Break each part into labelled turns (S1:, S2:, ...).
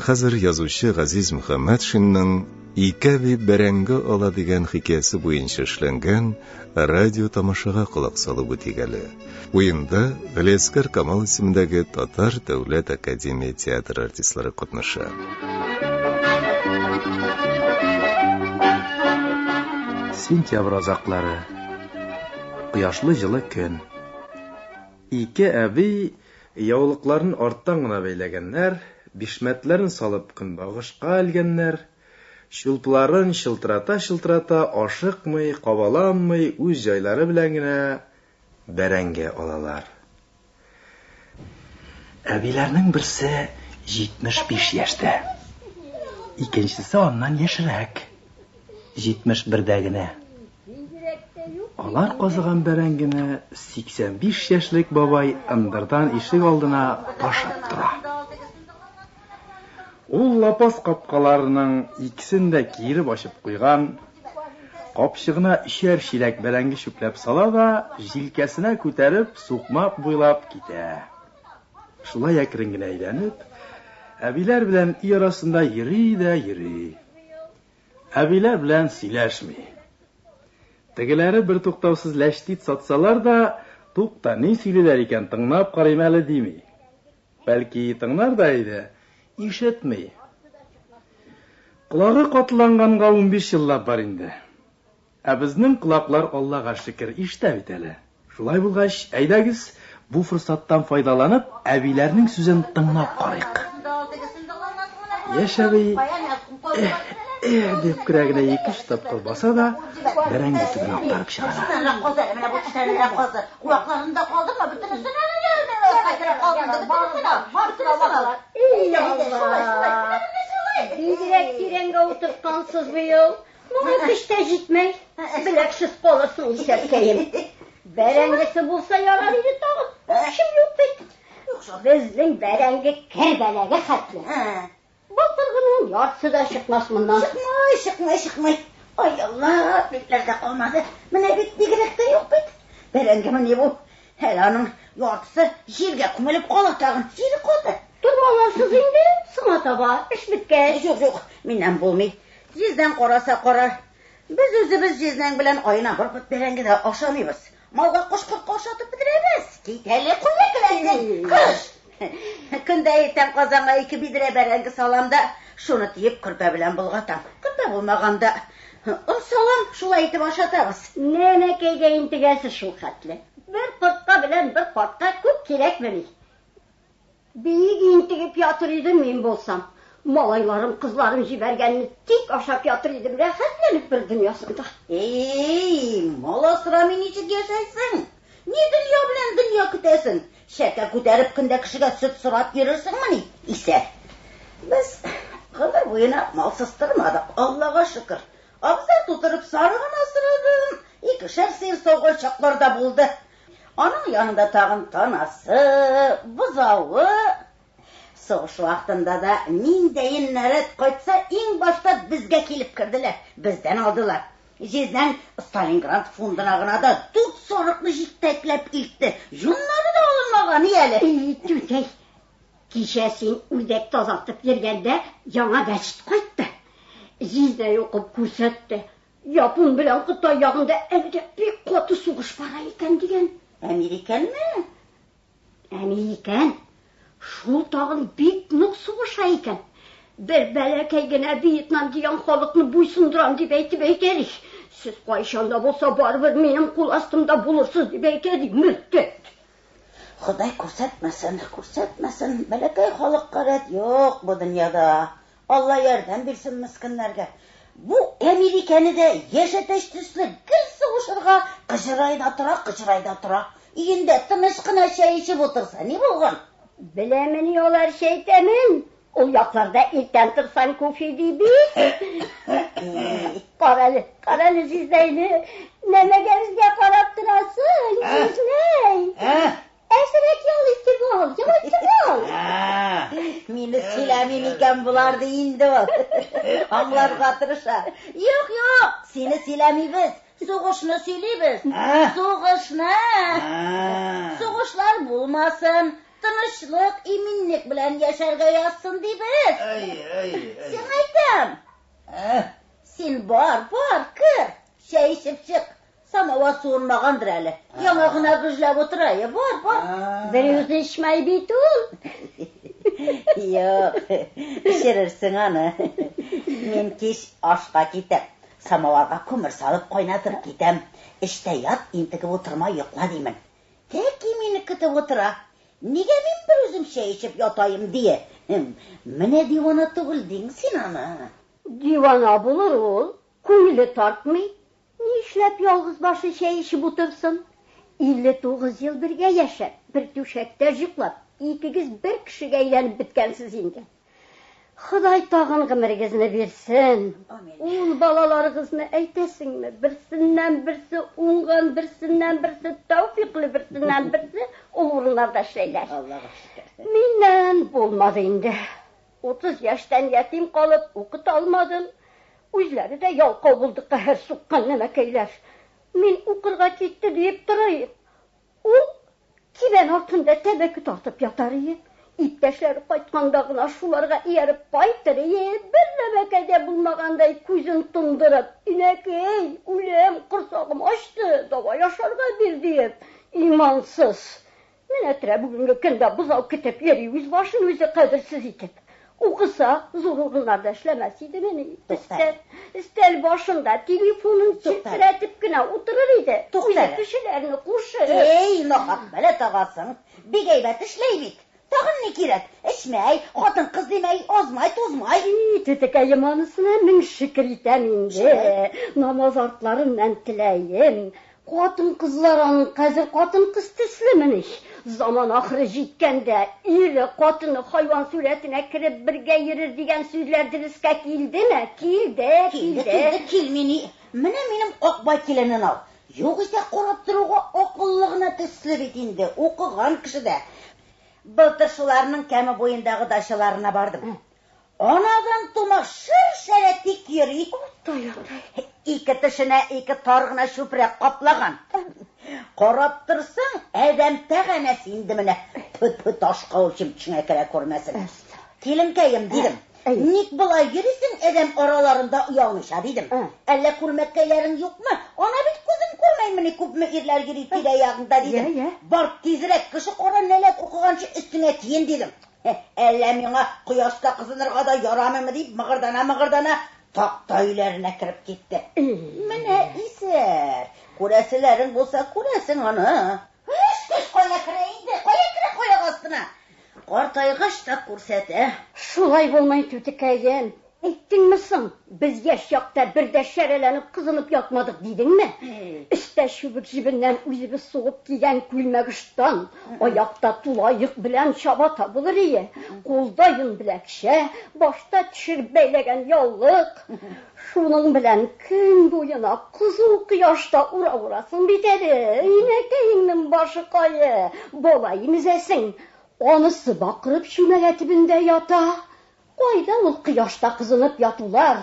S1: Хәзер язучы Газиз Мөхәммәтшинның Ике әби бәрәңге ала дигән хикәясе буенча эшләнгән радио тамашага колак салып үтик әле. Уенда Галиәсгар Камал исемендәге Татар дәүләт академия театры артистлары катнаша.
S2: Сентябрь азаклары. Кояшлы җылы көн. Ике әби яулыкларын арттан гына бәйләгәннәр, бишмәтләрен салып көнбагышка элгәннәр, чулпыларын чылтырата-чылтырата, ашыкмый, кабаланмый, үз җайлары белән генә бәрәңге алалар. Әбиләрнең берсе 75 яшьтә. Икенчесе аннан яшьрәк, 71дә генә. Алар казыган бәрәңгене 85 яшьлек бабай ындырдан ишек алдына ташып тора. Ул лапас капкаларының икесен дә киереп ачып куйган, капчыгына өчәр чиләк бәрәңге чүпләп сала да, җилкәсенә күтәреп, сукмак буйлап китә. Шулай әкрен генә әйләнеп, әбиләр белән өй арасында йөри дә йөри. Әбиләр белән сөйләшми. Тегеләре бертуктаусыз ләчтит сатсалар да, тукта, ни сөйлиләр икән, тыңлап карыйм әле дими. Бәлки, тыңлар да иде, ишетми. Колагы катыланганга 15 еллап бар инде. Ә безнең колаклар, Аллага шөкер, ишетә бит әле. Шулай булгач, әйдәгез, бу форсаттан файдаланып, әбиләрнең сүзен тыңлап карыйк. Яшь әби, эһ, эһ дип көрәгенә ике-өч тапкыр баса да, бәрәңге төбен актарып чыгара.
S3: Бигрәк тирәнгә утырткансыз быел. Моңа көч тә җитмәй. Беләксез калырсың, исәркәем. Бәрәңгесе булса ярар иде тагы. Көчем юк бит. Безнең бәрәңге кер бәләге хәтле. Былтыргының яртысы да чыкмас моннан.
S4: Чыкмый, чыкмый, чыкмый. Ай Алла, битләр дә калмады. Менә бит бигрәк тә юк бит. Бәрәңгемени бу? Әле аның яртысы җиргә күмелеп кала тагын. Җире каты.
S3: Тормаларсыз инде, сыңа таба, эш беткәч.
S4: Юк, юк, миннән булмый. Җизнәң караса карар. Без үзебез җизнәң белән аена бер пот бәрәңге дә ашамыйбыз. Малга кош-кортка ашатып бетерәбез. Кит әле, куя келәсең, кыш! Көн дә иртән казанга ике бидрә бәрәңге салам да, шуны төеп көрпә белән болгатам. Көрпә булмаганда он салам, шулай итеп ашатабыз.
S3: Нәнәкәйгә интегәсез шул хәтле. Бер кортка белән бер картка күп кирәкмени? Бик интегеп ятыр идем мин булсам. Малайларым, кызларым җибәргәнне тик ашап ятыр идем, рәхәтләнеп бер дөньясында.
S4: Эй, мал асрамый ничек яшәйсең? Ни дөнья белән дөнья көтәсең? Чәкә күтәреп көндә кешегә сөт сорап йөрерсеңмени, исәр? Без гомер буена малсыз тормадык, Аллага шөкер. Абзар тутырып сарыгын асрадым, икешәр сыер сауган чаклар да булды. Аның янында тагын танасы, бозавы. Сугыш вакытында да ниндәен нәрәт кайтса, иң башта безгә килеп керделәр, бездән алдылар. Җизнәң Сталинград фундына гына да дүрт сарыкны җитәкләп илтте. Йоннары да алынмаган, и әле.
S3: И, түтәй, кичә син үрдәк тазартып йөргәндә яңа гәҗит кайтты. Җизнәй укып күрсәтте. Япон белән Кытай ягында әле дә бик каты сугыш бара икән дигән.
S4: Әмирикәнме?
S3: Әмирикән. Шул тагын бик нык сугыша икән. Бер бәләкәй генә Вьетнам дигән халыкны буйсындырам дип әйтеп әйтә ди. Сез кайчан да булса барыбер минем кул астымда булырсыз дип әйтә ди, мөртәт.
S4: Ходай күрсәтмәсен, күрсәтмәсен, бәләкәй халыкка рәт юк бу дөньяда. Алла ярдәм бирсен мескеннәргә. Бу Әмирикәне дә яшь әтәч төсле гел сугышырга кыҗырай да тора, кыҗырай да тора. Өендә тыныч кына чәй эчеп утырса ни булган?
S3: Беләмени алар чәй тәмен? Ул якларда иртән торсаң кофе ди бит. Карале, карале җизнәйне. Нәмәгә безгә карап торасың, җизнәй? Әзрәк ял итеп ал, ял итеп ал.
S4: Мине сөйләмим икән болар ди инде ул. Аңларга тырыша. Юк, юк, сине сөйләмибез. Сугышны сөйлибез. Сугышны. Сугышлар булмасын. Тынычлык, иминлек белән яшәргә язсын дибез.
S5: Әй, әй, әй.
S4: Сиңа әйтәм. Син бар, бар, кер. Чәй эчеп чык. Самавар суынмагандыр әле. Яңа гына гөжләп утыра. Я, бар, бар.
S3: Бер үзе эчмәй бит ул.
S4: Юк, эчерерсең аны. Мин кич ашка китәм. Самаварга күмер салып кайнатып китәм. Эштә ят, интегеп утырма, йокла димен. Тәки мине көтеп утыра. Нигә мин бер үзем чәй эчеп ятаем дие. Менә дивана түгел диң син аны.
S3: Дивана булыр ул, күңеле тартмый. Нишләп ялгыз башы чәй эчеп утырсын? 59 ел бергә яшәп, бер түшәктә йоклап, икегез бер кешегә әйләнеп беткәнсез инде. Ходай тагын гомерегезне бирсен.
S4: Амин.
S3: Ул балаларыгызны әйтәсеңме? Берсеннән берсе уңган, берсеннән берсе тәүфикле, берсеннән берсе ул урыннарда эшләйләр.
S4: Аллага шөкер.
S3: Миннән булмады инде. 30 яшьтән ятим калып, укыта алмадым. Үзләре дә ялкау булды, каһәр суккан нәмәкәйләр. Мин укырга китте диеп торыйм. Ул кибән артында тәмәке тартып ятар ие. Иптәшләре кайтканда гына шуларга ияреп кайтыр ие. Бер нәмәкәй дә булмагандай күзен тондырып, "Инәкәй, үләм, корсагым ачты, давай ашарга бир" диеп, имансыз. Менә терә бүгенге көндә бозау көтеп йөри, үз башын үзе кадерсез итеп. Укыса, зур урыннарда эшләмәс идемени?
S4: Туктале.
S3: Өстәл, өстәл башында телефонын
S4: Туктале.
S3: челтерәтеп кенә утырыр иде. Үзе
S4: Туктале.
S3: кешеләрне кушып.
S4: Эй, нахак бәла тагасың. Бик әйбәт эшләй бит. Тагын ни кирәк? Эчмәй, хатын-кыз димәй, азмай, тузмай.
S3: И, тетекәем, анысына мең шөкер итәм инде. Намаз артларыннан теләем. Хатын-кызлар аның хәзер хатын-кыз төслемени? Заман ахыры җиткәндә, ире, хатыны хайван сурәтенә кереп бергә йөрер дигән сүзләр дөрескә килдеме? Килде,
S4: Килде,
S3: килде.
S4: килде, килми ни. Менә минем Акбай киленен ал. Юк исә карап торуга акыллы гына төсле бит инде, укыган кеше дә. Былтыр шуларның кәме буендагы дачаларына бардым. Анадан тума шыр-шәрә тик йөри.
S3: Атай, атай.
S4: Ике тешенә ике тар гына чүпрәк каплаган. Карап торсаң, адәм тәгәнәсе инде менә. Тфү-тфү, ташка үлчим төшеңә керә күрмәсен. Киленкәем, дидем.
S3: Әй.
S4: Ник болай йөрисең адәм араларында оялмыйча, дидем.
S3: Ә.
S4: Әллә күлмәккәйләрең юкмы? Ана бит күзең күрмәймени күпме ирләр йөри тирә-ягыңда, дидем.
S3: Я, я.
S4: Бар тизрәк кеше кара нәләт укыганчы өстеңә киен, дидем. Әллә миңа кояшта кызынырга да ярамыймы дип мыгырдана-мыгырдана такта өйләренә кереп китте. Менә исәр. Күрәселәрең булса күрәсең аны. Эш көч кая керә инде? Кая керә каяк астына? Картайгач та күрсәтә.
S3: Шулай булмый, түтекәем. Әйттеңме соң, без яшь чакта бер дә шәрәләнеп кызынып ятмадык дидеңме? Өстә чүбек җебеннән үзебез сугып кигән күлмәк-ыштан, аякта тула оек белән чабата булыр ие, кулда йон беләкчә, башта төшереп бәйләгән яулык. Шуның белән көн буена кызу кояшта ура урасың бит әле. Инәкәеңнең башы кае, бала имезәсең. Анысы бакырып чүмәлә төбендә ята. Кайда ул кояшта кызынып ятулар?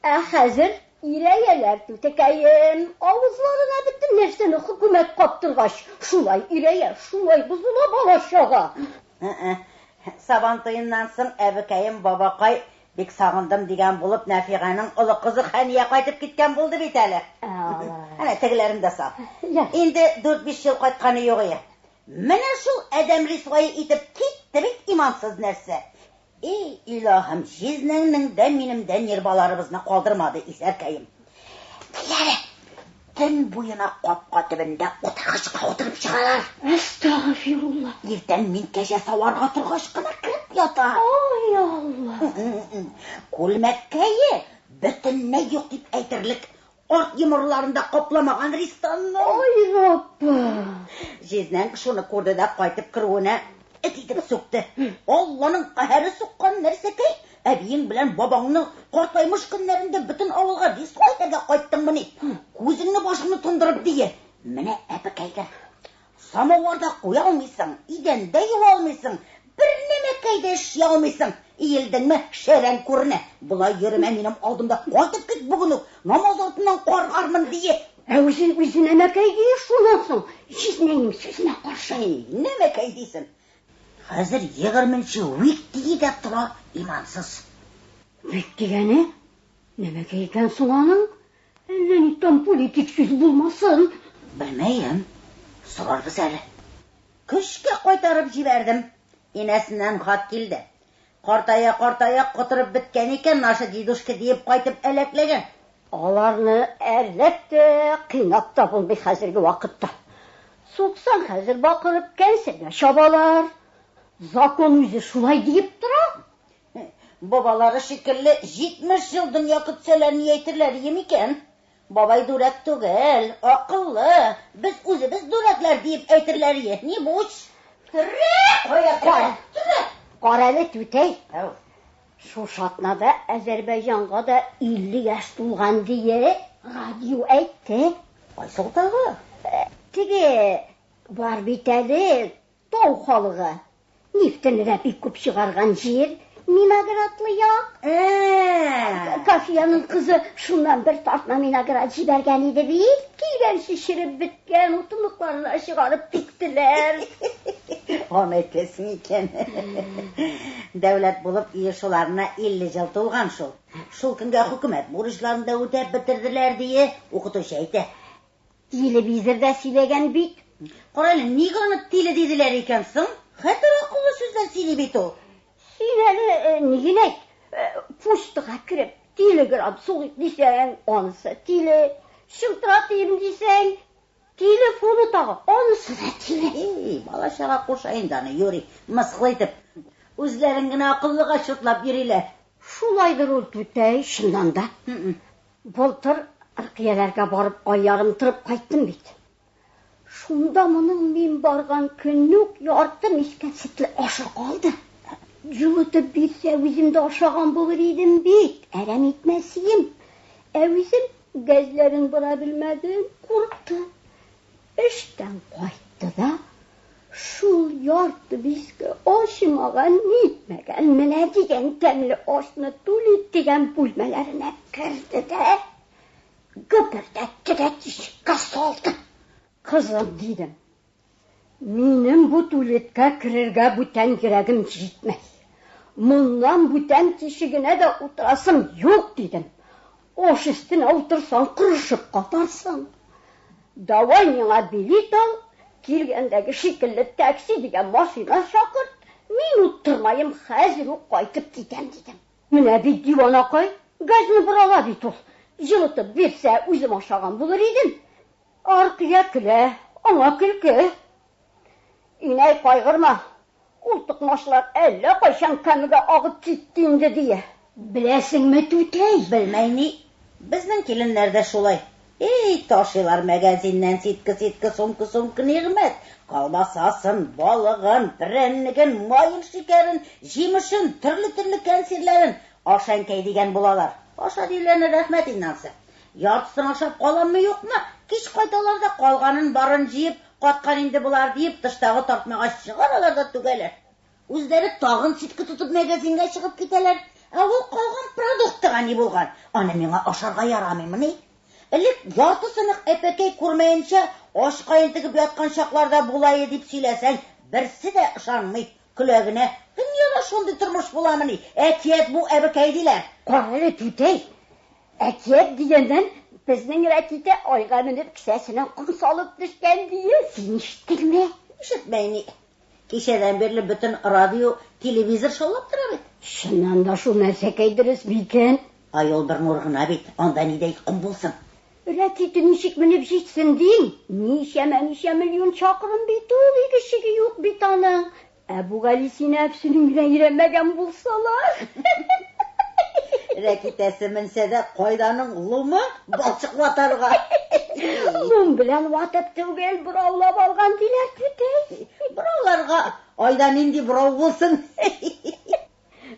S3: Ә хәзер ирәяләр, түтекәем, авызларына бөтен нәрсәне хөкүмәт каптыргач, шулай ирәя, шулай бозыла бала чага.
S4: Сабан туеннан соң әбекәем бабакай бик сагындым дигән булып Нәфиганың олы кызы Хәния кайтып киткән булды бит әле. Әнә тегеләрен дә сал.
S3: Я.
S4: Инде 4-5 ел кайтканы юк ие. Менә шул адәм рисвае итеп китте бит имансыз нәрсә. Эй, илаһым, җизнеңнең дә минем дә нерваларыбызны калдырмады исәркәем. Киләре, төн буена капка төбендә утыргычка утырып чыгалар.
S3: Әстәгъфирулла.
S4: Иртән мин кәҗә саварга торгач кына кереп ята.
S3: Ай Алла.
S4: Күлмәккәе бөтенләй юк дип әйтерлек. Арт йомырларында капламаган ристанны.
S3: Ай Раббым.
S4: Җизнәң шуны күрде дә кайтып керүенә эт итеп сүкте. Алланың каһәре суккан нәрсәкәй, әбиең белән бабаңны картаймыш көннәрендә бөтен авылга рисвай итәргә кайттыңмыни? Күзеңне башыңны тондырып дие. Менә әбекәйләр. Самаварда куя алмыйсың, идәндә юа алмыйсың, бер нәмәкәй дә эшли алмыйсың. Иелдеңме, шәрән күренә. Болай йөремә минем алдымда, кайтып кит бүген үк, намаз артыннан каргармын дие.
S3: Ә үзе үзе нәмәкәй дие шуннан соң, җизнәнең сүзенә каршы.
S4: Эй, нәмәкәй дисең. Хәзер егерменче вик дии дә тора, имансыз.
S3: Вик дигәне нәмәгә икән соң аның? Әллә ниткән политик сүз булмасын.
S4: Белмәем, сорарбыз әле. Көчкә кайтарып җибәрдем. Инәсеннән хат килде. Картая-картая котырып беткән икән наша дедушка диеп кайтып әләкләгән.
S3: Аларны әрләп тә, кыйнап та булмый хәзерге вакытта. Суксаң, хәзер бакырып кәнсәгә чабалар. Закон үзе шулай диеп тора.
S4: Бабалары шикелле 70 ел дөнья көтсәләр ни әйтерләр ие микән? Бабай дүрәк түгел, акыллы, без үзебез дүрәкләр диеп әйтерләр ие, нибуч. Төрә, кая
S3: Кара.
S4: Төрә.
S3: Кара әле, түтәй.
S4: Әү.
S3: Шушы атнада Азәрбайҗанга да 50 яшь тулган дие, радио әйтте.
S4: Кайсы ул тагы?
S3: Теге бар бит әле тау халыгы. Нефтене дә бик күп чыгарган җир, Миноградлы як.
S4: Ә.
S3: Кафияның кызы шуннан бер тартма миноград җибәргән иде бит. Килгәнче череп беткән, утынлыкларына чыгарып түктеләр.
S4: Аны әйтәсең икән. Дәүләт булып иешуларына 50 ел тулган шул. Шул көнгә хөкүмәт бурычларын да үтәп бетерделәр дие, укытучы әйтә.
S3: Телевизорда сөйләгән бит.
S4: Кара әле, нигә аны тиле диделәр икән соң? Хәтәр акыллы сүзләр сөйли бит ул.
S3: Син әле ни генә әйт, почтага кереп, телеграм сугыйк дисәң, анысы тиле, чылтыратыйм дисәң, телефоны тагы, анысы да тиле.
S4: Эй, бала-чага куша инде аны, юри, мыскыл итеп. Үзләрен генә акыллыга чутлап йөриләр.
S3: Шулайдыр ул, түтәй, чыннан да. Былтыр Ркыяләргә барып ай ярым торып кайттым бит. Шунда моның мин барган көнне үк ярты мискә сөтле ашы калды. Җылытып бирсә, үзем дә ашаган булыр идем бит, әрәм итмәс идем. Ә үзем гәзләрен бора белмәдем, курыктым. Эштән кайтты да, шул ярты мискә ашымаган, нитмәгән, менә дигән тәмле ашны тулит дигән бүлмәләренә керде дә, гөбердәтте дә тишеккә салды. Кызым, дидем, минем бу тулетка керергә бүтән йөрәгем җитмәй. Моннан бүтән тишегенә дә утырасым юк, дидем. Аш өстенә утырсаң, корышып катарсың. Давай миңа билет ал, килгәндәге шикелле такси дигән машина чакырт, мин утырмаем, хәзер үк кайтып китәм, дидем. Менә бит диванакай, газны борала бит ул. Җылытып бирсә, үзем ашаган булыр идем. Аркыя көлә, аңа көлке. Инәй, кайгырма, ул токмачлар әллә кайчан кәмегә агып китте инде, дия. Беләсеңме, түтәй?
S4: Белмәй ни, безнең киленнәр дә шулай. Эй, ташыйлар мәгәзиннән ситке-ситке, сумка-сумка нигъмәт. Колбасасын, балыгын, прәннеген, маен, шикәрен, җимешен, төрле-төрле кәнсирләрен. Аша, әнкәй, дигән булалар. Аша диюләренә рәхмәт инде ансы. Яртысын ашап каламмы, юкмы, кич кайталар да калганын барын җыеп, каткан инде болар диеп, тыштагы тартмага чыгаралар да түгәләр. Үзләре тагын ситке тотып мәгәзингә чыгып китәләр. Ә ул калган продуктыга ни булган? Аны миңа ашарга ярамыймыни? Элек ярты сынык әпәкәй күрмәенчә ач каен тегеп яткан чакларда була иде дип сөйләсәң, берсе дә ышанмый, көлә генә. Дөньяда шундый тормыш буламыни? Әкият бу, әбекәй, диләр.
S3: Кара әле, түтәй, әкият дигәннән, безнең Рәкитә айга менеп кесәсенә ком салып төшкән дие, син ишеттеңме?
S4: Ишетмәй ни. Кичәдән бирле бөтен радио, телевизор шаулап тора бит.
S3: Чыннан да шул нәрсәкәй дөрес микән?
S4: Ай, ул бер нур гына бит, анда нидәй ком булсын?
S3: Рәките ничек менеп җитсен диң? Ничәмә-ничә миллион чакрым бит ул, иге-чиге юк бит аның. Әбүгалисина әфсенен генә өйрәнмәгән булсалар.
S4: Рәкитәсе менсә дә, кайданың лумы балчык ватарга?
S3: Лум белән ватып түгел, бораулап алган диләр, түтәй.
S4: Борауларга айда нинди борау булсын?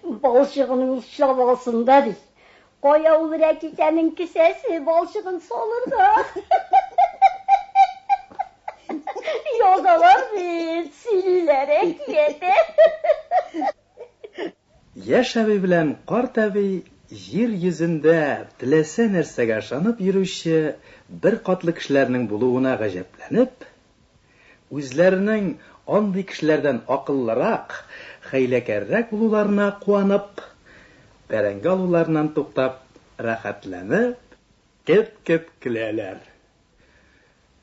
S3: Балчыгын ул чабалсын да ди. Кая ул Рәкитәнең кесәсе балчыгын салырга? Язалар бит, сөйлиләр әкияте.
S2: Яшь әби белән карт әби җир йөзендә теләсә нәрсәгә ышанып йөрүче беркатлы кешеләрнең булуына гаҗәпләнеп, үзләренең андый кешеләрдән акыллырак, хәйләкәррәк булуларына куанып, бәрәңге алуларыннан туктап, рәхәтләнеп, кет-кет көләләр.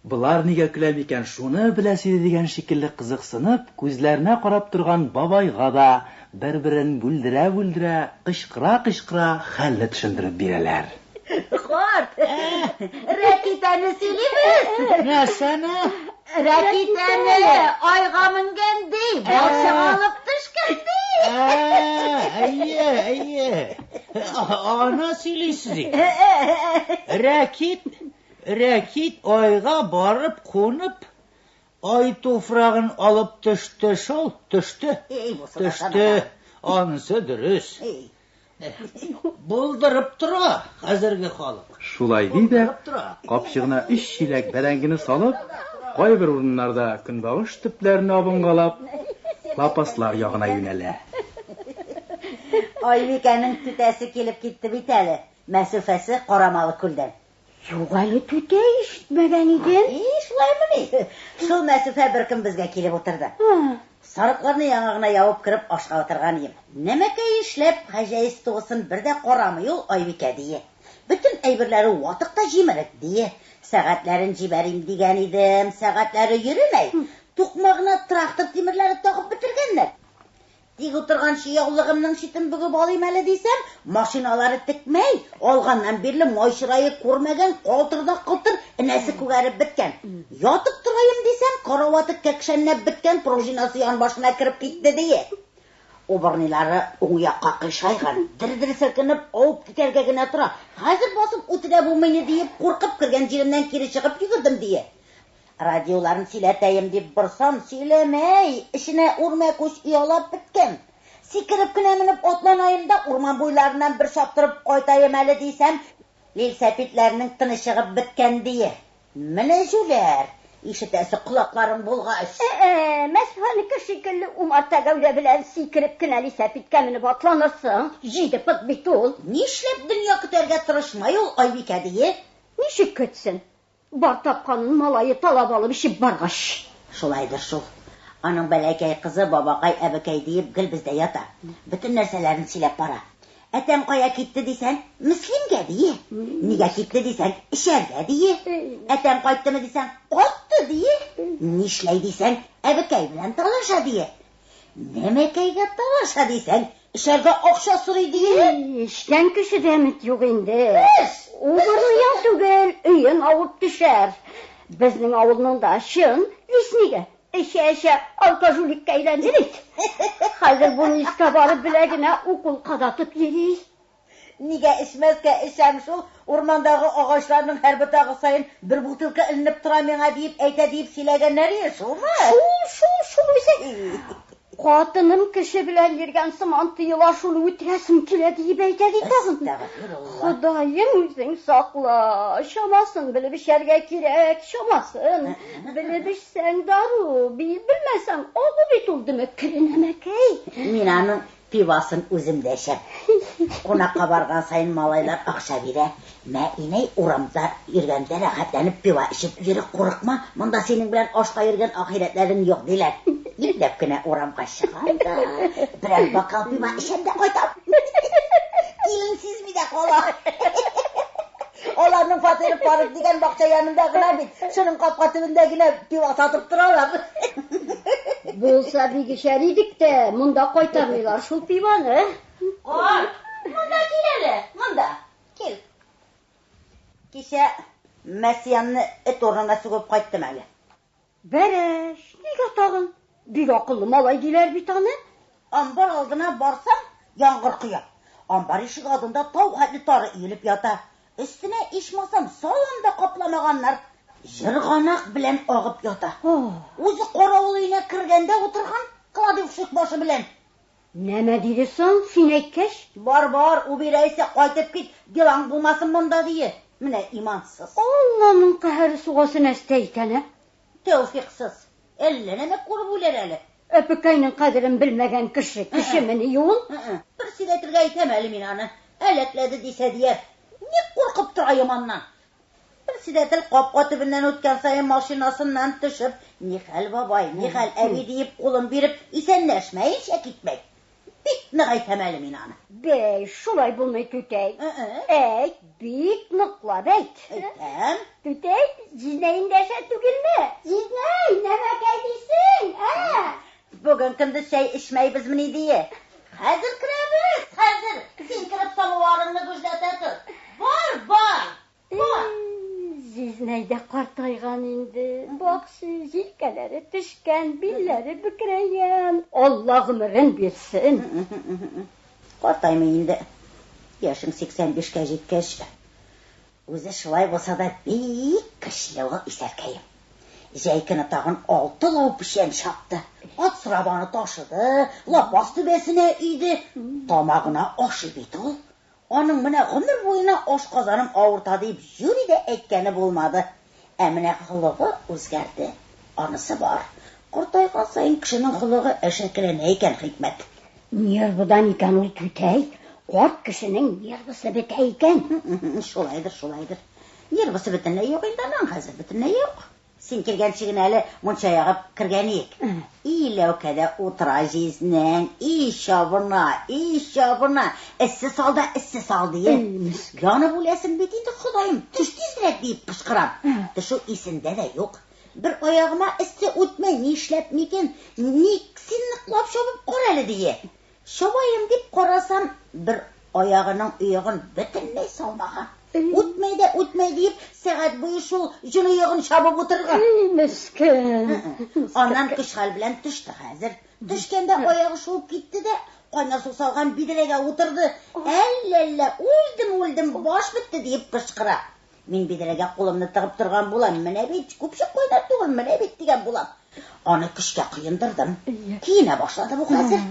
S2: Болар нигә көлә микән, шуны беләсе иде дигән шикелле кызыксынып, күзләренә карап торган бабайга да бер-берен бүлдерә-бүлдерә, кычкыра-кычкыра хәлне төшендереп бирәләр.
S4: Карт, рәкитәне сөйлибез.
S5: Нәрсәне?
S4: Рәкитәне айга менгән ди, балчык алып төшкән ди.
S5: Әйе, әйе. Аны сөйлисез икән. Рәкит, рәкит айга барып кунып, ай туфрагын алып төште шул, төште. Төште. Анысы дөрес. Булдырып тора хәзерге халык.
S2: Шулай ди дә, капчыгына өч чиләк бәрәңгене салып, кайбер урыннарда көнбагыш төпләренә абынгалап, лапаслар ягына юнәлә.
S4: Айбикәнең түтәсе килеп китте бит әле, Мәсүфәсе Карамалы күлдән.
S3: Юк әле, түтәй, ишетмәгән идем.
S4: И, шулаймыни? Шул Мәсүфә бер көн безгә килеп утырды. Сарыкларны яңа гына ябып кереп ашка утырган идем. Нәмәкәй эшләп, хәҗәйстуысын бер дә карамый ул Айбикә, дие. Бөтен әйберләре ватык та җимерек, дие. Сәгатьләрен җибәрим дигән идем, сәгатьләре йөремәй. Тукмагына трактор тимерләре тагып бетергәннәр. Тик утырганчы яулыгымның читен бөгеп алыйм әле дисәм, машиналары текмәй, алганнан бирле май чырае күрмәгән, калтыр да кылтыр, энәсе күгәреп беткән. Ятып тораем дисәм, караваты кәкшәнләп беткән, пружинасы янбашына кереп китте, дие. Убырныйлары уң якка кыйшайган, дер-дер селкенеп, авып китәргә генә тора. Хәзер басып үтә булмыйны диеп, куркып кергән җиремнән кире чыгып йөгердем, дие. Радиоларын сөйләтәем дип борсам, сөйләмәй, эченә үрмәкүч оялап беткән. Сикереп кенә менеп атланаем да урман буйларыннан бер чаптырып кайтаем әле дисәм, лилсәпитләрнең тыны чыгып беткән дие. Менә җүләр, ишетәсе колакларың булгач.
S3: Ә-ә, Мәсфаныкы шикелле умарта гәүдә белән сикереп кенә лисәпиткә менеп атланырсың, җиде пот бит ул.
S4: Нишләп дөнья көтәргә тырышмай ул Айбикә дие?
S3: Ничек көтсен? Бар тапканын малае талап алып эчеп баргач.
S4: Шулайдыр шул. Аның бәләкәй кызы бабакай, әбекәй диеп гел бездә ята. Бөтен нәрсәләрен сөйләп бара. Әтәң кая китте дисәң, Мөслимгә дие. Нигә китте дисәң, эчәргә дие. Әтәң кайттымы дисәң, кайтты дие. Нишләй дисәң, әбекәй белән талаша дие. Нәмәкәйгә талаша дисәң, эчәргә акча сорый дие.
S3: Эчкән кешедә өмет юк инде. Убырлыян түгел, өен авып төшәр. Безнең авылның да чын лесниге эчә-эчә алкожуликка әйләнде бит. Хәзер больницка барып беләгенә укол кадатып йөри.
S4: Нигә эчмәскә, эчәм шул, урмандагы агачларның һәр ботагы саен бер бутылка эленеп тора миңа диеп әйтә диеп сөйләгәннәр иде, шулмы?
S3: Шул, шул, шул үзе. Хатыным кеше белән йөргән сыман тоела, шуны үтерәсем килә диеп әйтә ди тагын. Ходаем үзең сакла, чамасын белеп эчәргә кирәк, чамасын. Белеп эчсәң дару, белмәсәң агу бит ул дөмеккере нәмәкәй.
S4: Мин аның Пивасын үзем дә эчәм. Кунакка барган саен малайлар акча бирә. Мә, инәй, урамда йөргәндә рәхәтләнеп пива эчеп йөре, курыкма, монда синең белән ашка йөргән ахирәтләрең юк, диләр. Ипләп кенә урамга чыгам да, берәр бокал пива эчәм дә кайтам. Килен сизми дә кала. Аларның фатиры парк дигән бакча янында гына бит. Шуның капка төбендә генә пиво сатып торалар.
S3: Булса бик эчәр идек тә, монда кайтармыйлар шул пиваны.
S4: Карт, монда кил әле, монда. Кил. Кичә Мәсиянне эт урынына сүгеп кайттым әле.
S3: Бәрәш, нигә тагын? Бик акыллы малай диләр бит аны.
S4: Амбар алдына барсам, яңгыр коя. Амбар ишек алдында тау хәтле тары өелеп ята. Өстенә ичмасам салам да капламаганнар. Җырганак белән агып ята. Үзе каравыл өенә кергәндә утырган кладовщик башы белән.
S3: Нәмә диде соң, син әйткәч?
S4: Бар, бар, убирайся, кайтып кит, делаң булмасын монда, дие. Менә имансыз.
S3: Алланың каһәре сугасы нәрсә икән, ә?
S4: Тәүфиксыз. Әллә нәмә күреп үләр әле.
S3: Әпекәйнең кадерен белмәгән кеше, кешемени ул?
S4: Бер сөйләтергә әйтәм әле мин аны. Әләкләде дисә дияр. Ник куркып тораем аннан? Бер Председатель капка төбеннән үткән саен машинасыннан төшеп, "Нихәл бабай, нихәл әби" диеп кулын биреп исәнләшмәенчә китмәй. Бик нык әйтәм әле мин аны.
S3: Бәй, шулай булмый, түтәй. Әйт, бик ныклап әйт.
S4: Әйтәм.
S3: Түтәй, җизнәй эндәшә түгелме? Җизнәй, нәмәкәй дисең, ә?
S4: Бүген көндез чәй эчмәйбезмени дие. Хәзер керәбез, хәзер. Син кереп самоварыңны гөжләтә тор. Бар, бар, бар.
S3: Җизнәй дә картайган инде. Бакчы, җилкәләре төшкән, билләре бөкрәйгән. Алла гомерен бирсен.
S4: Картаймый инде. Яшең 85-кә җиткәч, үзе шулай булса да бик көчле ул исәркәем. Җәй көне тагын алты лау печән чапты. Ат сорап аны ташыды, лапас түбәсенә өйде. Тамагына ашый бит ул. Аның менә гомер буена ашказаным авырта дип юри дә әйткәне булмады. Ә менә холыгы үзгәрде. Анысы бар. Картайган саен кешенең холыгы әшәкеләнә икән, хикмәт.
S3: Нервыдан икән ул, түтәй. Карт кешенең нервысы бетә икән.
S4: Шулайдыр, шулайдыр. Нервысы бөтенләй юк инде аның хәзер, бөтенләй юк. Син килгәнче генә әле мунча ягып кергән идек. И ләүкәдә утыра җизнәң, и чабына, и чабына. Эссе сал да эссе сал дие. Янып үләсең бит инде, Ходаем, төш тизрәк диеп кычкырам. Төшү исендә дә юк. Бер аягыма эссе үтмәй, нишләп микән? Ник син ныклап чабып кара әле дие. Чабаем дип карасам, бер аягының оегын бөтенләй салмаган. Үтмәй дә үтмәй диеп, сәгать буе шул җон оегын чабып утырган.
S3: Эй, мескен.
S4: Аннан көч-хәл белән төште хәзер. Төшкәндә аягы шуып китте дә, кайнар су салган бидрәгә утырды. Әллә-әллә, үлдем, үлдем, баш бетте диеп кычкыра. Мин бидрәгә кулымны тыгып торган булам, менә бит, күпчек кайнар түгел, менә бит дигән булам. Аны көчкә коендырдым. Киенә башлады бу хәзер.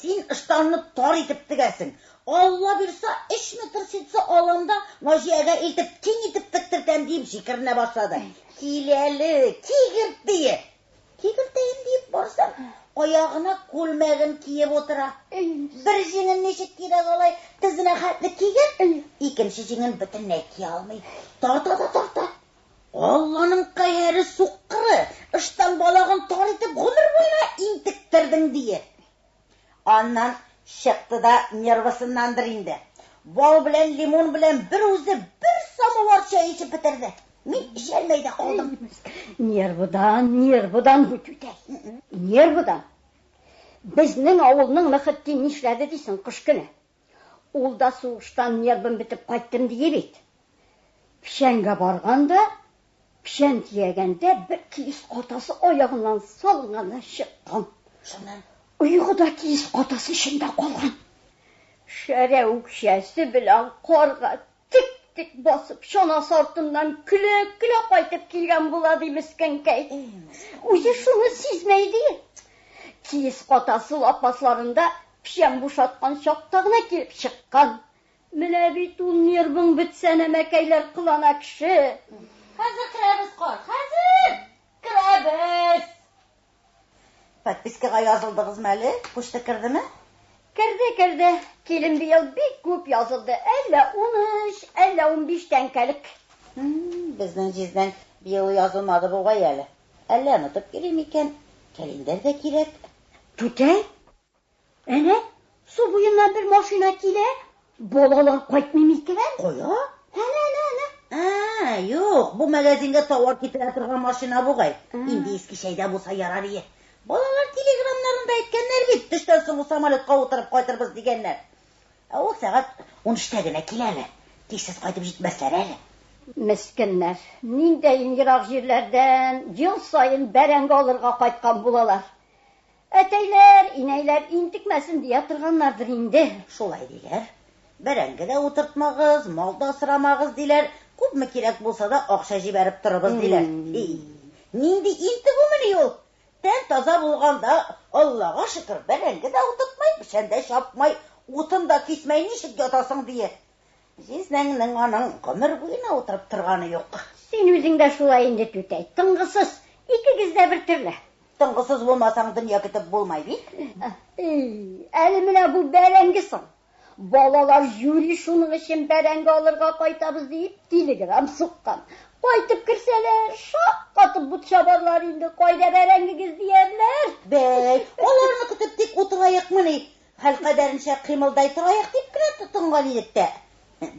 S4: Син ыштанны тар итеп тегәсең. Алла бирса, 3 метр ситсы алам да, Наҗиягә илтеп киң итеп тектертәм диеп җикеренә башлады. Кил әле, кигерт дие. Кигертәем диеп барсам, аягына күлмәген киеп утыра. Бер җиңен ничек кирәк алай тезенә хәтле кигән, икенче җиңен бөтенләй кия алмый. Тарта да тарта. Алланың каһәре суккыры, ыштан балагын тар итеп гомер буена интектердең дие. Аннан чыкты да нервысыннандыр инде. Бал белән лимон белән бер үзе бер самовар чәй эчеп бетерде. Мин эчәлмәй дә калдым.
S3: Нервыдан, нервыдан бу түтәй. Нервыдан. Безнең авылның Мөхетдин нишләде дисең кыш көне? Ул да сугыштан нервым бетеп кайттым дие бит. Печәнгә барганда, печән төягәндә бер киез катасы аягыннан салынган да чыккан.
S4: Шуннан
S3: Оегы да киез катасы эчендә калган. Шәрә үкчәсе белән карга тик-тик басып, чанасы артыннан көлә-көлә кайтып килгән була ди мескенкәй. Үзе шуны сизмәй ди. Киез катасы лапасларында печән бушаткан чакта гына килеп чыккан. Менә бит ул нервың бетсә нәмәкәйләр кылана кеше.
S4: Хәзер керәбез, карт, хәзер керәбез. Подпискага язылдыгызмы әле? Почта кердеме?
S3: Керде, керде. Килен быел бик күп язылды. Әллә 13, әллә 15 тәңкәлек.
S4: Безнең җизнәң быел язылмады бугай әле. Әллә онытып йөри микән? Календарь да кирәк.
S3: Түтәй, әнә, су буеннан бер машина килә. Балалар кайтмый микән?
S4: Кая?
S3: Әнә, әнә, әнә.
S4: А, юк, бу магазинга товар китерә торган машина бугай. Инде иске чәйдә булса ярар ие. Балалар телеграмнарында әйткәннәр бит, төштән соң самолетка утырып кайтырбыз дигәннәр. Ә ул сәгать 13-тә генә килә әле. Тизсез кайтып җитмәсләр әле.
S3: Мескеннәр, ниндәен ерак җирләрдән ел саен бәрәңге алырга кайткан булалар. Әтәйләр, инәйләр интекмәсен дия торганнардыр инде.
S4: Шулай диләр. Бәрәңге дә утыртмагыз, мал да асрамагыз диләр. Күпме кирәк булса да акча җибәреп торыбыз диләр. Нинди интегүмени ул? Тән таза булганда, Аллага шөкер, бәрәңге дә утыртмай, печән дә чапмай, утын да кисмәй ничек ятасың дие. Җизнәңнең аның гомер буена утырып торганы юк.
S3: Син үзең дә шулай инде, түтәй, тынгысыз. Икегез дә бер төрле.
S4: Тынгысыз булмасаң, дөнья көтеп булмай бит.
S3: Әле менә бу бәрәңге соң. Балалар юри шуның өчен бәрәңге алырга кайтабыз диеп телеграм суккан. Кайтып керсәләр, шаккатып бот чабарлар инде, кайда бәрәңгегез диярләр.
S4: Бәй, аларны көтеп тик утыраекмыни? Хәл кадәренчә кыймылдай торайык дип кенә тотынган идек тә.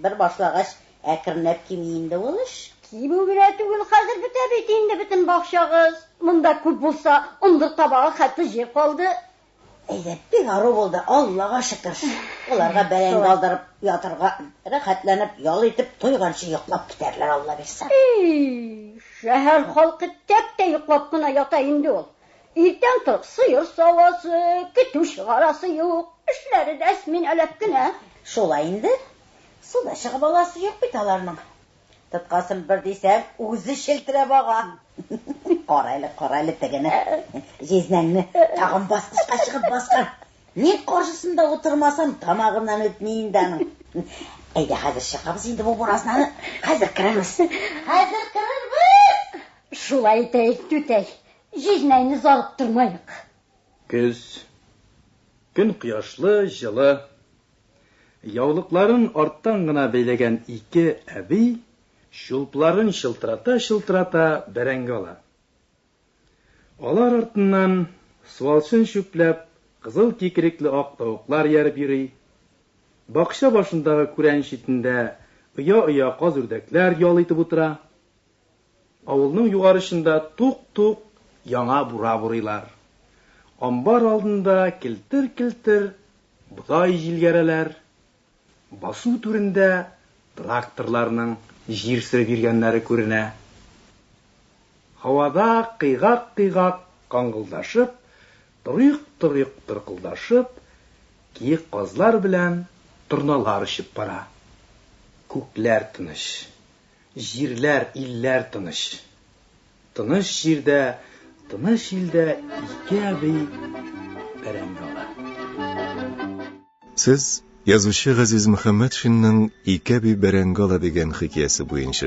S4: Бер башлагач, әкренләп кими инде ул эш.
S3: Кимү генә түгел, хәзер бетә бит инде бөтен бакчагыз. Монда күп булса, ындыр табагы хәтле җир калды.
S4: Әйдә, бик ару булды, Аллага шөкер. Аларга бәрәңге алдырып ятырга, рәхәтләнеп ял итеп, туйганчы йоклап китәрләр, Алла бирсә.
S3: Эй, шәһәр халкы тәп тә йоклап кына ята инде ул. Иртән торып сыер савасы, көтү чыгарасы юк, эшләре дә әсминәләп кенә.
S4: Шулай инде. Су да чыгып аласы юк бит аларның. Тоткасын бер дисәң, үзе челтерәп ага. Кара әле, кара әле тегене. Җизнәңне тагын баскычка чыгып баскан. Мин каршысында утырмасам, тамагыннан үтми инде аның. Әйдә, хәзер чыгабыз инде бу буразнаны. Хәзер керербез. Хәзер керербез!
S3: Шулай итәек, түтәй. Җизнәйне зарыктырмаек.
S2: Көз. Көн кояшлы, җылы. Яулыкларын арттан гына бәйләгән ике әби чулпыларын чылтырата-чылтырата бәрәңге ала. Алар артыннан, суалчан чүпләп, кызыл кикрикле ак тавыклар ияреп йөри. Бакча башындагы күрән читендә оя-оя каз-үрдәкләр ял итеп утыра. Авылның югары очында тук-тук яңа бура бурыйлар. Амбар алдында келтер-келтер бодай җилгәрәләр. Басу түрендә тракторларның җир сөреп йөргәннәре күренә. Һавада кыйгак-кыйгак каңгылдашып, торыйк-торыйк тыркылдашып, киек казлар белән торналар очып бара. Күкләр тыныч. Җирләр, илләр тыныч. Тыныч җирдә, тыныч илдә ике әби бәрәңге ала.
S1: Сез язучы Газиз Мөхәммәтшинның Ике әби бәрәңге ала дигән хикәясе буенча.